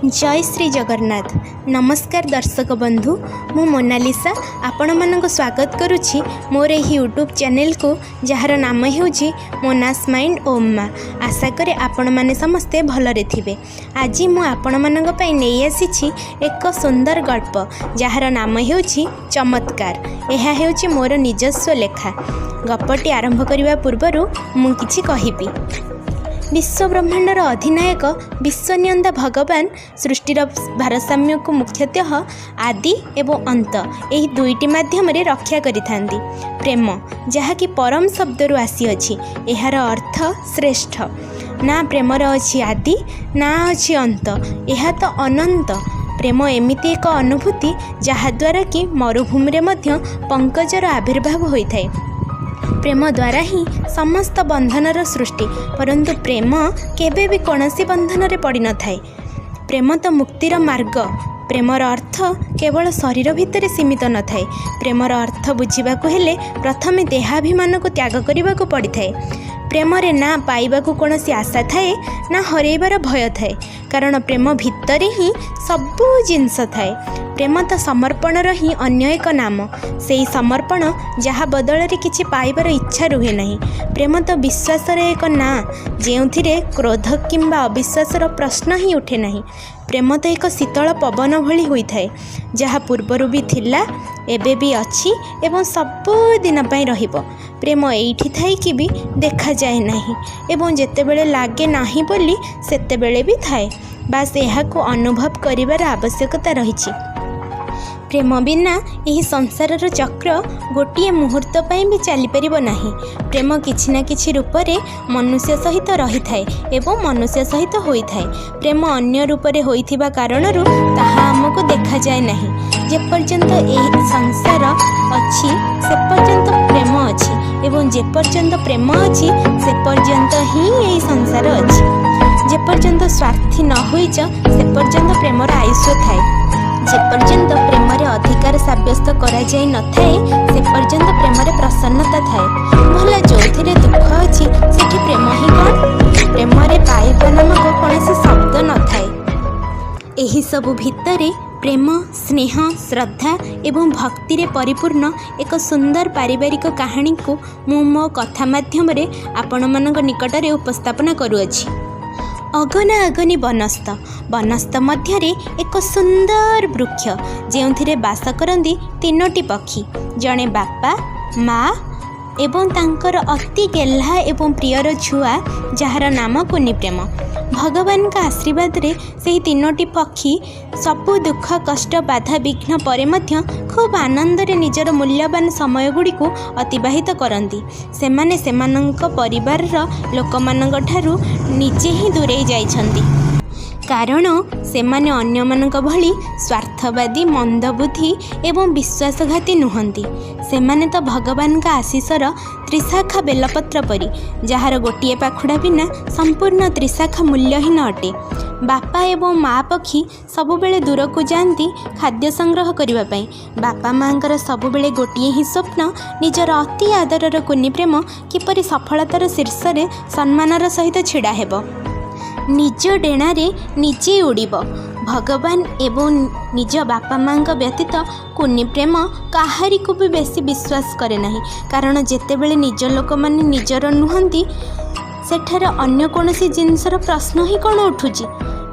ଜୟ ଶ୍ରୀ ଜଗନ୍ନାଥ। ନମସ୍କାର ଦର୍ଶକ ବନ୍ଧୁ, ମୁଁ ମୋନାଲିସା ଆପଣମାନଙ୍କୁ ସ୍ୱାଗତ କରୁଛି ମୋର ଏହି ୟୁଟ୍ୟୁବ୍ ଚ୍ୟାନେଲକୁ, ଯାହାର ନାମ ହେଉଛି ମୋନାସ୍ ମାଇଣ୍ଡ ଓମ୍ ମା। ଆଶା କରେ ଆପଣମାନେ ସମସ୍ତେ ଭଲରେ ଥିବେ। ଆଜି ମୁଁ ଆପଣମାନଙ୍କ ପାଇଁ ନେଇ ଆସିଛି ଏକ ସୁନ୍ଦର ଗଳ୍ପ, ଯାହାର ନାମ ହେଉଛି ଚମତ୍କାର। ଏହା ହେଉଛି ମୋର ନିଜସ୍ୱ ଲେଖା। ଗପଟି ଆରମ୍ଭ କରିବା ପୂର୍ବରୁ ମୁଁ କିଛି କହିବି। ବିଶ୍ୱ ବ୍ରହ୍ମାଣ୍ଡର ଅଧିନାୟକ ବିଶ୍ୱନିୟନ୍ତା ଭଗବାନ ସୃଷ୍ଟିର ଭାରସାମ୍ୟକୁ ମୁଖ୍ୟତଃ ଆଦି ଏବଂ ଅନ୍ତ ଏହି ଦୁଇଟି ମାଧ୍ୟମରେ ରକ୍ଷା କରିଥାନ୍ତି। ପ୍ରେମ, ଯାହାକି ପରମ ଶବ୍ଦରୁ ଆସିଅଛି, ଏହାର ଅର୍ଥ ଶ୍ରେଷ୍ଠ। ନା ପ୍ରେମର ଅଛି ଆଦି, ନା ଅଛି ଅନ୍ତ, ଏହା ତ ଅନନ୍ତ। ପ୍ରେମ ଏମିତି ଏକ ଅନୁଭୂତି, ଯାହାଦ୍ୱାରା କି ମରୁଭୂମିରେ ମଧ୍ୟ ପଙ୍କଜର ଆବିର୍ଭାବ ହୋଇଥାଏ। ପ୍ରେମ ଦ୍ୱାରା ହିଁ ସମସ୍ତ ବନ୍ଧନର ସୃଷ୍ଟି, ପରନ୍ତୁ ପ୍ରେମ କେବେ ବି କୌଣସି ବନ୍ଧନରେ ପଡ଼ିନଥାଏ। ପ୍ରେମ ତ ମୁକ୍ତିର ମାର୍ଗ। ପ୍ରେମର ଅର୍ଥ କେବଳ ଶରୀର ଭିତରେ ସୀମିତ ନଥାଏ। ପ୍ରେମର ଅର୍ଥ ବୁଝିବାକୁ ହେଲେ ପ୍ରଥମେ ଦେହାଭିମାନକୁ ତ୍ୟାଗ କରିବାକୁ ପଡ଼ିଥାଏ। ପ୍ରେମରେ ନା ପାଇବାକୁ କୌଣସି ଆଶା ଥାଏ, ନା ହରେଇବାର ଭୟ ଥାଏ, କାରଣ ପ୍ରେମ ଭିତରେ ହିଁ ସବୁ ଜିନିଷ ଥାଏ। ପ୍ରେମ ତ ସମର୍ପଣର ହିଁ ଅନ୍ୟ ଏକ ନାମ, ସେଇ ସମର୍ପଣ ଯାହା ବଦଳରେ କିଛି ପାଇବାର ଇଚ୍ଛା ରୁହେ ନାହିଁ। ପ୍ରେମ ତ ବିଶ୍ୱାସର ଏକ ନାଁ, ଯେଉଁଥିରେ କ୍ରୋଧ କିମ୍ବା ଅବିଶ୍ୱାସର ପ୍ରଶ୍ନ ହିଁ ଉଠେ ନାହିଁ। ପ୍ରେମ ତ ଏକ ଶୀତଳ ପବନ ଭଳି ହୋଇଥାଏ, ଯାହା ପୂର୍ବରୁ ବି ଥିଲା, ଏବେ ବି ଅଛି ଏବଂ ସବୁଦିନ ପାଇଁ ରହିବ। ପ୍ରେମ ଏଇଠି ଥାଇକି ବି ଦେଖାଯାଏ ନାହିଁ ଏବଂ ଯେତେବେଳେ ଲାଗେ ନାହିଁ ବୋଲି ସେତେବେଳେ ବି ଥାଏ। ବାସ୍, ଏହାକୁ ଅନୁଭବ କରିବାର ଆବଶ୍ୟକତା ରହିଛି। ପ୍ରେମ ବିନା ଏହି ସଂସାରର ଚକ୍ର ଗୋଟିଏ ମୁହୂର୍ତ୍ତ ପାଇଁ ବି ଚାଲିପାରିବ ନାହିଁ। ପ୍ରେମ କିଛି ନା କିଛି ରୂପରେ ମନୁଷ୍ୟ ସହିତ ରହିଥାଏ ଏବଂ ମନୁଷ୍ୟ ସହିତ ହୋଇଥାଏ। ପ୍ରେମ ଅନ୍ୟ ରୂପରେ ହୋଇଥିବା କାରଣରୁ ତାହା ଆମକୁ ଦେଖାଯାଏ ନାହିଁ। ଯେପର୍ଯ୍ୟନ୍ତ ଏହି ସଂସାର ଅଛି, ସେପର୍ଯ୍ୟନ୍ତ ପ୍ରେମ ଅଛି ଏବଂ ଯେପର୍ଯ୍ୟନ୍ତ ପ୍ରେମ ଅଛି, ସେପର୍ଯ୍ୟନ୍ତ ହିଁ ଏହି ସଂସାର ଅଛି। ଯେପର୍ଯ୍ୟନ୍ତ ସ୍ୱାର୍ଥୀ ନ ହୋଇଛ, ସେପର୍ଯ୍ୟନ୍ତ ପ୍ରେମର ଆୟୁଷ ଥାଏ। ଯେପର୍ଯ୍ୟନ୍ତ ପ୍ରେମରେ ଅଧିକାର ସାବ୍ୟସ୍ତ କରାଯାଇ ନଥାଏ, ସେପର୍ଯ୍ୟନ୍ତ ପ୍ରେମରେ ପ୍ରସନ୍ନତା ଥାଏ। ଭଲା, ଯେଉଁଥିରେ ଦୁଃଖ ଅଛି ସେଠି ପ୍ରେମ ହିଁ କ'ଣ? ପ୍ରେମରେ ପାଇବା ନାମକ କୌଣସି ଶବ୍ଦ ନଥାଏ। ଏହିସବୁ ଭିତରେ ପ୍ରେମ, ସ୍ନେହ, ଶ୍ରଦ୍ଧା ଏବଂ ଭକ୍ତିରେ ପରିପୂର୍ଣ୍ଣ ଏକ ସୁନ୍ଦର ପାରିବାରିକ କାହାଣୀକୁ ମୁଁ ମୋ କଥା ମାଧ୍ୟମରେ ଆପଣମାନଙ୍କ ନିକଟରେ ଉପସ୍ଥାପନା କରୁଅଛି। ଅଗନା ଅଗନି ବନସ୍ତ। ବନସ୍ତ ମଧ୍ୟରେ ଏକ ସୁନ୍ଦର ବୃକ୍ଷ, ଯେଉଁଥିରେ ବାସ କରନ୍ତି ତିନୋଟି ପକ୍ଷୀ, ଜଣେ ବାପା, ମା ଏବଂ ତାଙ୍କର ଅତି ଗେହ୍ଲା ଏବଂ ପ୍ରିୟର ଛୁଆ, ଯାହାର ନାମ କୁନି ପ୍ରେମ। ଭଗବାନଙ୍କ ଆଶୀର୍ବାଦରେ ସେହି ତିନୋଟି ପକ୍ଷୀ ସବୁ ଦୁଃଖ କଷ୍ଟ, ବାଧାବିଘ୍ନ ପରେ ମଧ୍ୟ ଖୁବ୍ ଆନନ୍ଦରେ ନିଜର ମୂଲ୍ୟବାନ ସମୟଗୁଡ଼ିକୁ ଅତିବାହିତ କରନ୍ତି। ସେମାନେ ସେମାନଙ୍କ ପରିବାରର ଲୋକମାନଙ୍କ ଠାରୁ ନିଜେ ହିଁ ଦୂରେଇ ଯାଇଛନ୍ତି, କାରଣ ସେମାନେ ଅନ୍ୟମାନଙ୍କ ଭଳି ସ୍ୱାର୍ଥବାଦୀ, ମନ୍ଦବୁଦ୍ଧି ଏବଂ ବିଶ୍ୱାସଘାତୀ ନୁହନ୍ତି। ସେମାନେ ତ ଭଗବାନଙ୍କ ଆଶିଷର ତ୍ରିଶାଖା ବେଲପତ୍ର ପରି, ଯାହାର ଗୋଟିଏ ପାଖୁଡ଼ା ବିନା ସମ୍ପୂର୍ଣ୍ଣ ତ୍ରିଶାଖା ମୂଲ୍ୟହୀନ ଅଟେ। ବାପା ଏବଂ ମା ପକ୍ଷୀ ସବୁବେଳେ ଦୂରକୁ ଯାଆନ୍ତି ଖାଦ୍ୟ ସଂଗ୍ରହ କରିବା ପାଇଁ। ବାପା ମାଆଙ୍କର ସବୁବେଳେ ଗୋଟିଏ ହିଁ ସ୍ୱପ୍ନ, ନିଜର ଅତି ଆଦରର କୁନି ପ୍ରେମ କିପରି ସଫଳତାର ଶୀର୍ଷରେ ସମ୍ମାନର ସହିତ ଛିଡ଼ା ହେବ, ନିଜ ଡେଣାରେ ନିଜେ ଉଡ଼ିବ। ଭଗବାନ ଏବଂ ନିଜ ବାପା ମାଆଙ୍କ ବ୍ୟତୀତ କୁନି ପ୍ରେମ କାହାରିକୁ ବି ବେଶୀ ବିଶ୍ୱାସ କରେ ନାହିଁ, କାରଣ ଯେତେବେଳେ ନିଜ ଲୋକମାନେ ନିଜର ନୁହନ୍ତି, ସେଠାରେ ଅନ୍ୟ କୌଣସି ଜିନିଷର ପ୍ରଶ୍ନ ହିଁ କ'ଣ ଉଠୁଛି?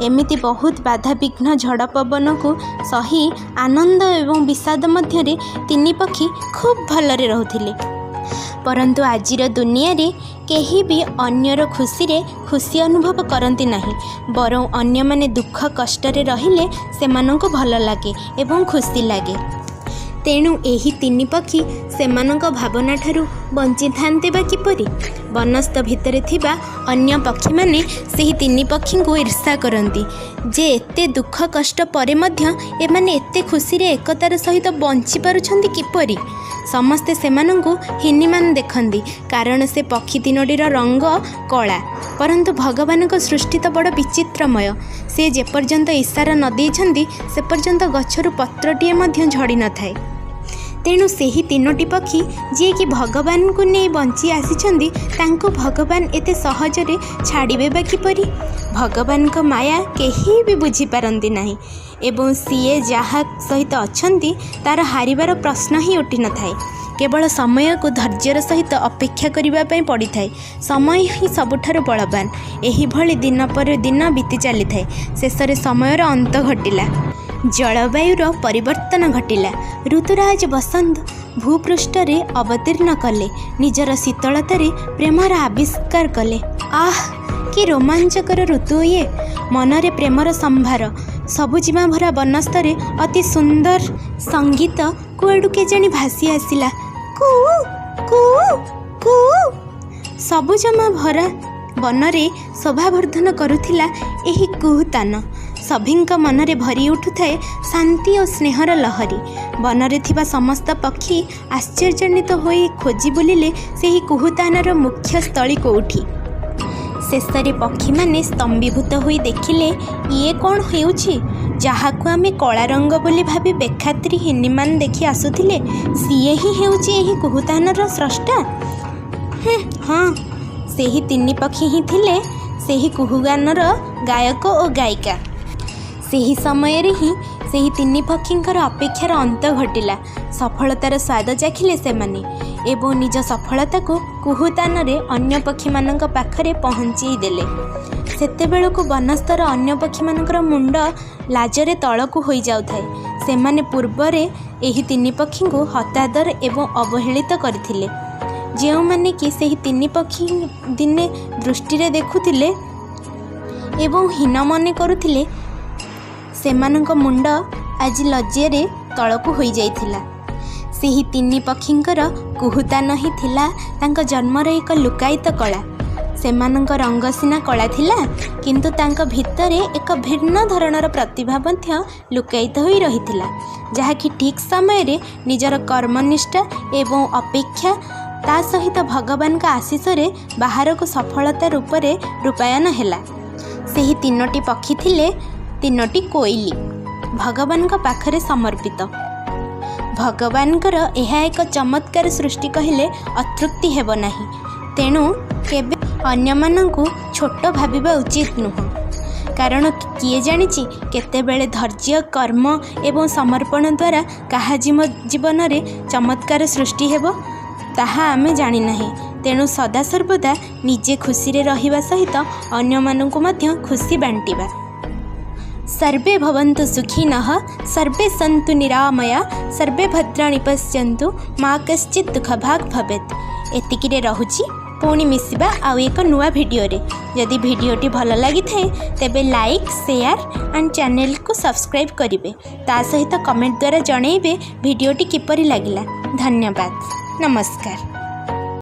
ଏମିତି ବହୁତ ବାଧାବିଘ୍ନ, ଝଡ଼ ପବନକୁ ସହି ଆନନ୍ଦ ଏବଂ ବିଷାଦ ମଧ୍ୟରେ ତିନି ପକ୍ଷୀ ଖୁବ୍ ଭଲରେ ରହୁଥିଲେ। ପରନ୍ତୁ ଆଜିର ଦୁନିଆରେ କେହି ବି ଅନ୍ୟର ଖୁସିରେ ଖୁସି ଅନୁଭବ କରନ୍ତି ନାହିଁ, ବରଂ ଅନ୍ୟମାନେ ଦୁଃଖ କଷ୍ଟରେ ରହିଲେ ସେମାନଙ୍କୁ ଭଲ ଲାଗେ ଏବଂ ଖୁସି ଲାଗେ। ତେଣୁ ଏହି ତିନି ପକ୍ଷୀ ସେମାନଙ୍କ ଭାବନାଠାରୁ ବଞ୍ଚିଥାନ୍ତେ ବା କିପରି? ବନସ୍ତ ଭିତରେ ଥିବା ଅନ୍ୟ ପକ୍ଷୀମାନେ ସେହି ତିନି ପକ୍ଷୀଙ୍କୁ ଈର୍ଷା କରନ୍ତି ଯେ ଏତେ ଦୁଃଖ କଷ୍ଟ ପରେ ମଧ୍ୟ ଏମାନେ ଏତେ ଖୁସିରେ ଏକତାର ସହିତ ବଞ୍ଚିପାରୁଛନ୍ତି କିପରି? ସମସ୍ତେ ସେମାନଙ୍କୁ ହୀନିମାନ ଦେଖନ୍ତି, କାରଣ ସେ ପକ୍ଷୀ ତିନୋଟିର ରଙ୍ଗ କଳା। ପରନ୍ତୁ ଭଗବାନଙ୍କ ସୃଷ୍ଟି ତ ବଡ଼ ବିଚିତ୍ରମୟ। ସେ ଯେପର୍ଯ୍ୟନ୍ତ ଇଶାରା ନ ଦେଇଛନ୍ତି, ସେପର୍ଯ୍ୟନ୍ତ ଗଛରୁ ପତ୍ରଟିଏ ମଧ୍ୟ ଝଡ଼ି ନଥାଏ। ତେଣୁ ସେହି ତିନୋଟି ପକ୍ଷୀ ଯିଏକି ଭଗବାନଙ୍କୁ ନେଇ ବଞ୍ଚି ଆସିଛନ୍ତି, ତାଙ୍କୁ ଭଗବାନ ଏତେ ସହଜରେ ଛାଡ଼ିବେ ବା କିପରି? ଭଗବାନଙ୍କ ମାୟା କେହି ବି ବୁଝିପାରନ୍ତି ନାହିଁ ଏବଂ ସିଏ ଯାହା ସହିତ ଅଛନ୍ତି ତା'ର ହାରିବାର ପ୍ରଶ୍ନ ହିଁ ଉଠିନଥାଏ। କେବଳ ସମୟକୁ ଧୈର୍ଯ୍ୟର ସହିତ ଅପେକ୍ଷା କରିବା ପାଇଁ ପଡ଼ିଥାଏ। ସମୟ ହିଁ ସବୁଠାରୁ ବଳବାନ। ଏହିଭଳି ଦିନ ପରେ ଦିନ ବିତି ଚାଲିଥାଏ। ଶେଷରେ ସମୟର ଅନ୍ତ ଘଟିଲା। ଜଳବାୟୁର ପରିବର୍ତ୍ତନ ଘଟିଲା। ଋତୁରାଜ ବସନ୍ତ ଭୂପୃଷ୍ଠରେ ଅବତୀର୍ଣ୍ଣ କଲେ। ନିଜର ଶୀତଳତାରେ ପ୍ରେମର ଆବିଷ୍କାର କଲେ। ଆଃ, କି ରୋମାଞ୍ଚକର ଋତୁ ଇଏ! ମନରେ ପ୍ରେମର ସମ୍ଭାର। ସବୁଜିମା ଭରା ବନସ୍ତରେ ଅତି ସୁନ୍ଦର ସଙ୍ଗୀତ କୁଆଡ଼ୁ କେଜାଣି ଭାସି ଆସିଲା, କୁ କୁ କୁ। ସବୁଜମା ଭରା ବନରେ ଶୋଭାବର୍ଦ୍ଧନ କରୁଥିଲା ଏହି କୁହୁତାନ। ସଭିଙ୍କ ମନରେ ଭରି ଉଠୁଥାଏ ଶାନ୍ତି ଓ ସ୍ନେହର ଲହରୀ। ବନରେ ଥିବା ସମସ୍ତ ପକ୍ଷୀ ଆଶ୍ଚର୍ଯ୍ୟାନ୍ୱିତ ହୋଇ ଖୋଜି ବୁଲିଲେ ସେହି କୁହୁତାନର ମୁଖ୍ୟ ସ୍ଥଳୀ କୋଉଠି। ଶେଷରେ ପକ୍ଷୀମାନେ ସ୍ତମ୍ଭୀଭୂତ ହୋଇ ଦେଖିଲେ, ଇଏ କ'ଣ ହେଉଛି? ଯାହାକୁ ଆମେ କଳା ରଙ୍ଗ ବୋଲି ଭାବି ବେଖାତିର ହୀନିମାନ ଦେଖି ଆସୁଥିଲେ, ସିଏ ହିଁ ହେଉଛି ଏହି କୁହୁତାନର ସ୍ରଷ୍ଟା। ହଁ, ସେହି ତିନି ପକ୍ଷୀ ହିଁ ଥିଲେ ସେହି କୁହୁଗାନର ଗାୟକ ଓ ଗାୟିକା। ସେହି ସମୟରେ ହିଁ ସେହି ତିନି ପକ୍ଷୀଙ୍କର ଅପେକ୍ଷାର ଅନ୍ତ ଘଟିଲା। ସଫଳତାର ସ୍ୱାଦ ଚାଖିଲେ ସେମାନେ ଏବଂ ନିଜ ସଫଳତାକୁ କୁହୁତାନରେ ଅନ୍ୟ ପକ୍ଷୀମାନଙ୍କ ପାଖରେ ପହଞ୍ଚେଇ ଦେଲେ। ସେତେବେଳକୁ ବନସ୍ତର ଅନ୍ୟ ପକ୍ଷୀମାନଙ୍କର ମୁଣ୍ଡ ଲାଜରେ ତଳକୁ ହୋଇଯାଉଥାଏ। ସେମାନେ ପୂର୍ବରେ ଏହି ତିନି ପକ୍ଷୀଙ୍କୁ ହତାଦର ଏବଂ ଅବହେଳିତ କରିଥିଲେ। ଯେଉଁମାନେ କି ସେହି ତିନି ପକ୍ଷୀ ଦିନେ ଦୃଷ୍ଟିରେ ଦେଖୁଥିଲେ ଏବଂ ହୀନ ମନେ କରୁଥିଲେ, ସେମାନଙ୍କ ମୁଣ୍ଡ ଆଜି ଲଜ୍ଜାରେ ତଳକୁ ହୋଇଯାଇଥିଲା। ସେହି ତିନି ପକ୍ଷୀଙ୍କର କୁହୁତାନ ହିଁ ଥିଲା ତାଙ୍କ ଜନ୍ମର ଏକ ଲୁକାୟିତ କଳା। ସେମାନଙ୍କ ରଙ୍ଗ ସିନା କଳା ଥିଲା, କିନ୍ତୁ ତାଙ୍କ ଭିତରେ ଏକ ଭିନ୍ନ ଧରଣର ପ୍ରତିଭା ମଧ୍ୟ ଲୁକାୟିତ ହୋଇ ରହିଥିଲା, ଯାହାକି ଠିକ୍ ସମୟରେ ନିଜର କର୍ମନିଷ୍ଠା ଏବଂ ଅପେକ୍ଷା, ତା ସହିତ ଭଗବାନଙ୍କ ଆଶିଷରେ ବାହାରକୁ ସଫଳତା ରୂପରେ ରୂପାୟନ ହେଲା। ସେହି ତିନୋଟି ପକ୍ଷୀ ଥିଲେ ତିନୋଟି କୋଇଲି, ଭଗବାନଙ୍କ ପାଖରେ ସମର୍ପିତ। ଭଗବାନଙ୍କର ଏହା ଏକ ଚମତ୍କାର ସୃଷ୍ଟି କହିଲେ ଅତ୍ୟୁକ୍ତି ହେବ ନାହିଁ। ତେଣୁ କେବେ ଅନ୍ୟମାନଙ୍କୁ ଛୋଟ ଭାବିବା ଉଚିତ ନୁହଁ। କାରଣ କିଏ ଜାଣିଛି କେତେବେଳେ ଧୈର୍ଯ୍ୟ, କର୍ମ ଏବଂ ସମର୍ପଣ ଦ୍ୱାରା କାହା ଜୀବନରେ ଚମତ୍କାର ସୃଷ୍ଟି ହେବ, ତାହା ଆମେ ଜାଣିନାହେଁ। ତେଣୁ ସଦାସର୍ବଦା ନିଜେ ଖୁସିରେ ରହିବା ସହିତ ଅନ୍ୟମାନଙ୍କୁ ମଧ୍ୟ ଖୁସି ବାଣ୍ଟିବା। ସର୍ବେ ଭବନ୍ତୁ ସୁଖିନଃ, ସର୍ବେ ସନ୍ତୁ ନିରାମୟା, ସର୍ବେ ଭଦ୍ରାଣି ପଶ୍ୟନ୍ତୁ, ମା କଶ୍ଚିତ୍ ଦୁଃଖଭାଗ୍ ଭବେତ୍। ଏତିକିରେ ରହୁଛି। ପୁଣି ମିଶିବା ଆଉ ଏକ ନୂଆ ଭିଡ଼ିଓରେ। ଯଦି ଭିଡ଼ିଓଟି ଭଲ ଲାଗିଥାଏ, ତେବେ ଲାଇକ୍, ସେୟାର ଆଣ୍ଡ ଚ୍ୟାନେଲକୁ ସବସ୍କ୍ରାଇବ୍ କରିବେ। ତା ସହିତ କମେଣ୍ଟ ଦ୍ୱାରା ଜଣେଇବେ ଭିଡ଼ିଓଟି କିପରି ଲାଗିଲା। ଧନ୍ୟବାଦ, ନମସ୍କାର।